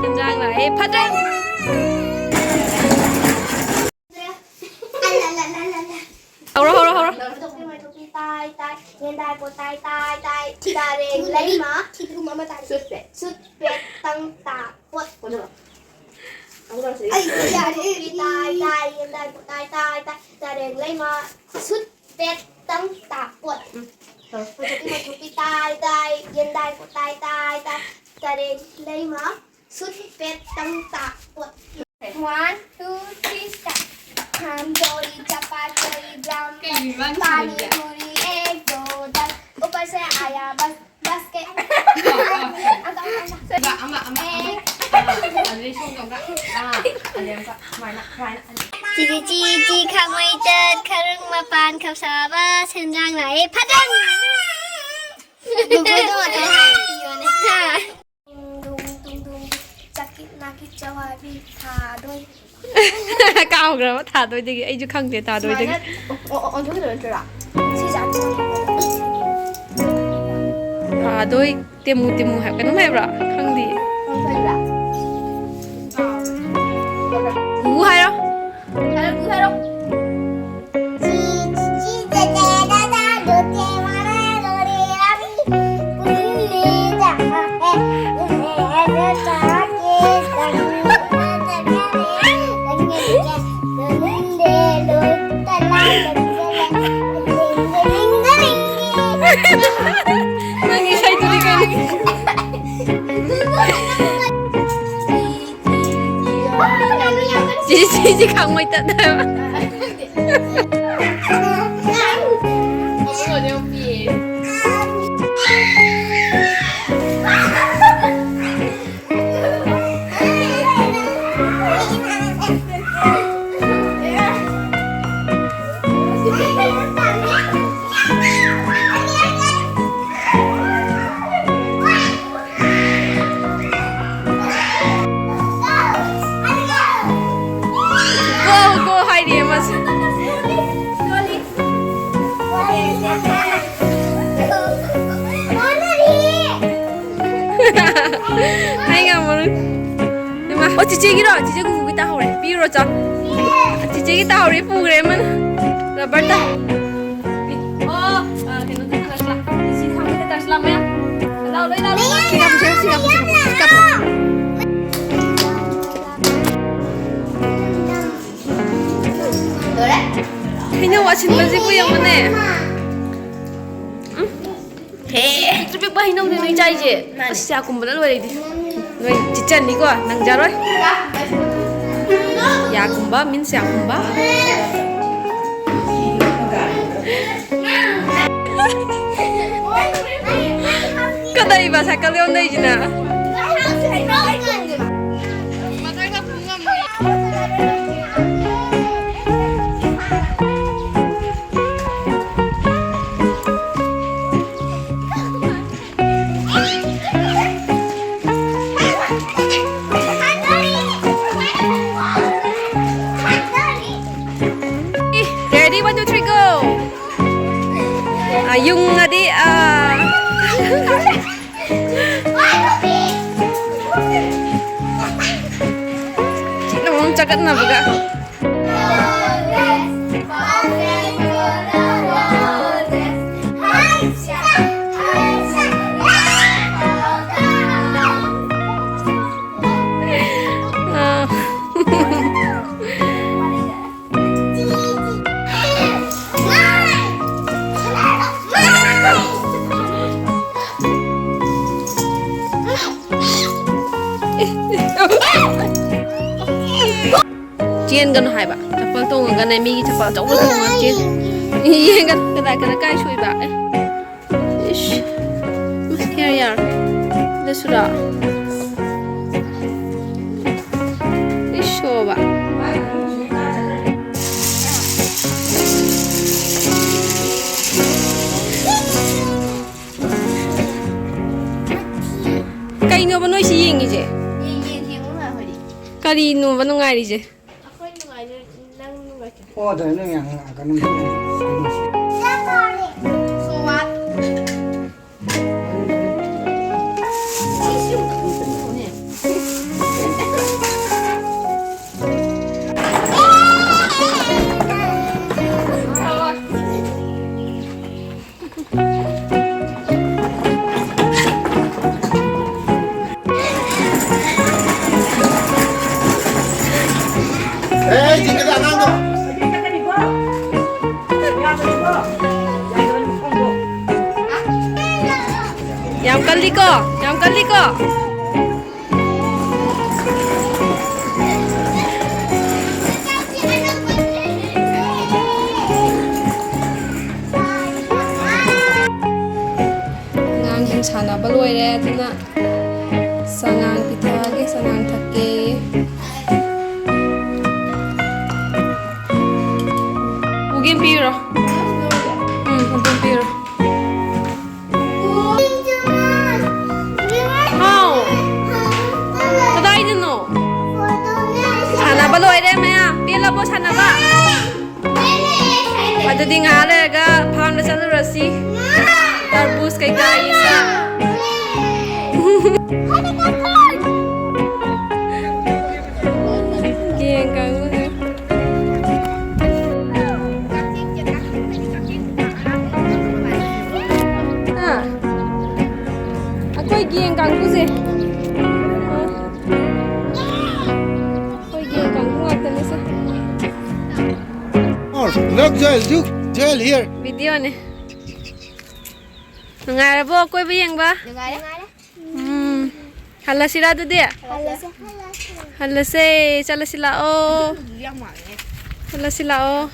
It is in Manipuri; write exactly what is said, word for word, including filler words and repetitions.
ꯍꯦꯟꯖꯥꯡ ꯂꯥꯛꯑꯦ, ꯐꯗ꯭ꯔꯦ꯫ ꯍꯧꯔꯣ, ꯍꯧꯔꯣ, ꯍꯧꯔꯣ꯫ ꯇꯥꯏ, ꯇꯥꯏ, ꯌꯦꯟꯗꯥꯏ ꯄꯣꯠ ꯇꯥꯏ, ꯇꯥꯏ, ꯇꯥꯏ, ꯇꯥꯔꯦꯡ ꯂꯩꯃ꯫ ꯁꯨꯠꯄꯦꯠ꯫ ꯁꯨꯠꯄꯦꯠ ꯇꯪ ꯇꯥ ꯄꯣꯠ꯫ ꯑꯩ ꯌꯥꯔꯦ꯫ ꯇꯥꯏ, ꯇꯥꯏ, ꯌꯦꯟꯗꯥꯏ ꯄꯣꯠ ꯇꯥꯏ, ꯇꯥꯏ, ꯇꯥꯏ, ꯇꯥꯔꯦꯡ ꯂꯩꯃ꯫ ꯁꯨꯠꯄꯦꯠ ꯇꯪ ꯇꯥ ꯄꯣꯠ꯫ ꯃꯊꯛꯀꯤ ꯃꯊꯛꯀꯤ ꯇꯥꯏ, ꯇꯥꯏ, ꯌꯦꯟꯗꯥꯏ ꯄꯣꯠ ꯇꯥꯏ, ꯇꯥꯏ, ꯇꯥꯏ, ꯇꯥꯔꯦꯡ ꯂꯩꯃ꯫ ꯁꯨꯠꯄꯦꯠ ꯇꯪ ꯇꯥ ꯄꯣꯠ꯫ One, two, three, start. हम जोड़ी चपाचोरी ब्रह्म। कई बार पानी पूरी एक दो दस। ऊपर से आया बस, बस के। ꯑꯃ, ꯑꯃ, ꯑꯃ꯫ ꯑꯥ, ꯑꯗꯨꯗꯩ ꯁꯣꯝꯗ ꯑꯃꯨꯛꯀ꯫ ꯑꯥ, ꯑꯗꯩ ꯑꯃꯨꯛꯀ ꯁꯨꯃꯥꯏꯅ, ꯁꯨꯃꯥꯏꯅ꯫ ꯆꯤꯆꯤ ꯆꯤꯆꯤ ꯈꯥꯡꯃꯩꯇꯠ ꯈꯔꯨꯡ ꯃꯄꯥꯟ ꯈꯞꯁꯥꯕ ꯁꯦꯟꯖꯥꯡ ꯂꯥꯛꯑꯦ ꯐꯖꯅ꯫ ꯒꯨꯒꯜꯗ ꯉꯥꯛꯇ ꯍꯥꯏꯕꯤꯌꯣꯅꯦ꯫ ꯍꯥ꯫ ꯗꯨꯡ ꯗꯨꯡ ꯗꯨꯡ ꯆꯥꯀꯤꯠ ꯅꯥꯀꯤꯠ ꯆꯋꯥꯕꯤ ꯊꯥꯗꯣꯏ꯫ ꯀꯥꯎꯈ꯭ꯔꯕ ꯊꯥꯗꯣꯏꯗꯒꯤ? ꯑꯩꯁꯨ ꯈꯪꯗꯦ ꯊꯥꯗꯣꯏꯗꯒꯤ꯫ ꯁꯨꯃꯥꯏꯅ ꯑꯣ-, ꯑꯣ-, ꯑꯣꯟꯊꯣꯛꯀꯗꯕ ꯅꯠꯇ꯭ꯔꯥ? ꯁꯤ ꯖꯥꯠ ꯊꯥꯗꯣꯏ꯫ ꯊꯥꯗꯣꯏ ꯇꯦꯃꯨ ꯇꯦꯃꯨ ꯍꯥꯏꯕ ꯀꯩꯅꯣꯝ ꯍꯥꯏꯕ꯭ꯔꯥ? ꯈꯪꯗꯦ꯫ ꯈꯪꯗ꯭ꯔꯥ? ꯒꯨ ꯍꯥꯏꯔꯣ꯫ ꯍꯥꯏꯔꯣ, ꯒꯨ ꯍꯥꯏꯔꯣ꯫ ꯅꯪ ꯏꯁꯩꯗꯨꯗꯤ ꯀꯩꯅꯣ? ꯁꯤ, ꯁꯤ, ꯁꯤ ꯈꯪꯉꯣꯏ ꯇꯠ ꯍꯥꯏꯕ꯫ Go, go ꯍꯥꯏꯔꯤꯌꯦ ꯑꯣ, ꯆꯤꯆꯦꯒꯤꯔꯣ? ꯆꯤꯆꯦ ꯒꯨꯒꯨꯒꯤ ꯇꯥꯍꯧꯔꯦ꯫ ꯄꯤꯔꯨꯔꯣ, ꯆꯥ꯫ ꯆꯤꯆꯦꯒꯤ ꯇꯥꯍꯧꯔꯦ, ꯄꯨꯈ꯭ꯔꯦ ꯑꯃꯅ꯫ ꯔꯕꯔ ꯇꯥ-, ꯑꯣ, ꯑ, ꯀꯩꯅꯣꯗ ꯇꯥꯁꯤꯜꯂꯛ-, ꯁꯤ ꯊꯝꯃꯦ, ꯇꯥꯁꯤꯜꯂꯛꯑꯝꯃꯦ꯫ ꯂꯥꯎ, ꯂꯣꯏ ꯂꯥꯎ, ꯂꯣꯏ ꯂꯥꯎ꯫ ꯁꯤ ꯀꯥꯞꯄꯨ, ꯁꯤ ꯀꯥꯞꯄꯨ, ꯁꯤ ꯀꯥꯞꯄꯨ, ꯁꯤ ꯀꯥꯞꯄꯨ꯫ ꯍꯩꯅꯧ ꯑꯁꯤꯟꯕꯁꯤꯕꯨ ꯌꯦꯡꯉꯨꯅꯦ꯫ ꯎꯝ꯫ ꯍꯦ꯫ ꯄꯤꯛꯇ꯭ꯔꯨ ꯄꯤꯛꯄ ꯍꯩꯅꯧꯅꯦ ꯅꯣꯏ ꯆꯥꯏꯁꯦ꯫ ꯃꯥꯅꯦ꯫ ꯑꯁ, ꯌꯥ ꯀꯨꯝꯕꯅ ꯂꯣꯏꯔꯦ ꯑꯩꯗꯤ꯫ ꯅꯣꯏ ꯆꯤꯠꯆꯅꯤꯀꯣ, ꯅꯪꯖꯔꯣꯏ꯫ ꯌꯥ ꯀꯨꯝꯕ means ꯌꯥ ꯀꯨꯝꯕ꯫ ꯀꯗꯥꯏꯕ ꯁꯥꯏꯀꯜ ꯌꯣꯟꯗꯣꯏꯁꯤꯅ? Ready, one, two, three, go! ꯑꯥ, ꯌꯨꯡꯉꯗꯤ, ꯑꯥ꯫ ꯆꯤꯛꯅ ꯃꯔꯣꯝ ꯆꯒꯠꯅꯕꯒ꯫ ꯑꯥ꯫ ꯆꯦꯟꯒꯅꯨ ꯍꯥꯏꯕ꯫ ꯆꯄꯜ ꯇꯣꯡꯉꯒꯅꯦ, ꯃꯤꯒꯤ ꯆꯄꯜ ꯑꯆꯧꯕ ꯇꯣꯡꯉꯒ ꯆꯦꯟ-, ꯌꯦꯡꯒꯅꯨ꯫ ꯀꯗꯥꯏ, ꯀꯗꯥꯏ, ꯀꯥꯏ ꯁꯣꯛꯏꯕ? ꯑꯦ꯫ ꯏꯁ꯫ ꯌꯥꯔꯦ, ꯌꯥꯔꯦ꯫ ꯁꯤꯗꯁꯨꯔꯣ? ꯏꯁ, ꯁꯣꯕ꯫ ꯀꯩꯅꯣꯕ ꯅꯣꯏꯁꯤ ꯌꯦꯡꯉꯤꯁꯦ? ꯌꯦꯡ, ꯌꯦꯡ, ꯌꯦꯡꯉꯨ ꯉꯥꯏ ꯍꯣꯏꯗꯤ꯫ ꯀꯔꯤꯅꯣꯕ ꯅꯨꯡꯉꯥꯏꯔꯤꯁꯦ? ꯑꯩꯈꯣꯏ ꯅꯨꯡꯉꯥꯏꯔꯤ, ꯅꯪ ꯅꯨꯡꯉꯥꯏꯇ꯭ꯔꯗꯤ? ꯑꯣ, ꯑꯗꯨ ꯅꯪ ꯌꯥꯝ ꯉꯥꯡꯉꯛꯀꯅꯨ꯫ So what? ꯑꯩꯁꯨ ꯑꯗꯨꯝ ꯇꯧꯅꯦ꯫ ꯀꯜꯂꯤꯀꯣ? ꯌꯥꯝ ꯀꯜꯂꯤꯀꯣ? ꯑꯉꯥꯡꯁꯤꯡ ꯁꯥꯟꯅꯕ ꯂꯣꯏꯔꯦ, ꯑꯗꯨꯅ ꯆꯉꯥꯡ ꯄꯤꯊꯛꯑꯒꯦ, ꯆꯉꯥꯡ ꯊꯛꯀꯦ꯫ ꯎꯒꯦꯝ ꯄꯤꯔꯣ꯫ ꯎꯝ, ꯎꯒꯦꯝ ꯄꯤꯔꯣ꯫ ꯍꯥꯎ꯫ ꯀꯗꯥꯏꯗꯅꯣ? ꯁꯥꯟꯅꯕ ꯂꯣꯏꯔꯦ ꯃꯌꯥꯝ꯫ ꯄꯦꯜꯂꯕꯣ ꯁꯥꯟꯅꯕ? ꯑꯗꯨꯗꯤ ꯉꯥꯏꯍꯥꯛ ꯂꯩꯔꯒ ꯐꯥꯔꯝꯗ ꯆꯠꯂꯨꯔꯁꯤ꯫ ꯇꯔꯕꯨꯖ ꯀꯩꯀꯥ ꯌꯦꯡꯕ꯫ ꯌꯦꯟ ꯀꯥꯡꯕꯨꯁꯦ꯫ ꯍꯥ? ꯑꯩꯈꯣꯏ ꯌꯦꯟ ꯀꯥꯡꯕꯨꯁꯦ꯫ ꯑꯩꯈꯣꯏ ꯌꯦꯟ ꯀꯥꯡꯕꯨ ꯉꯥꯛꯇꯅꯤꯁꯦ꯫ Look, Joel, look, Joel here. ꯚꯤꯗꯤꯑꯣꯅꯦ꯫ ꯅꯨꯡꯉꯥꯏꯔꯕꯣ ꯀꯣꯏꯕ ꯌꯦꯡꯕ? ꯅꯨꯡꯉꯥꯏꯔꯦ꯫ ꯎꯝ꯫ ꯍꯜꯂꯁꯤꯔꯥ ꯑꯗꯨꯗꯤ? ꯍꯜꯂꯁꯦ꯫ ꯍꯜꯂꯁꯦ꯫ ꯆꯠꯂꯁꯤ ꯂꯥꯛꯑꯣ꯫ ꯌꯥꯝ ꯃꯥꯜꯂꯦ꯫ ꯆꯠꯂꯁꯤ ꯂꯥꯛꯑꯣ꯫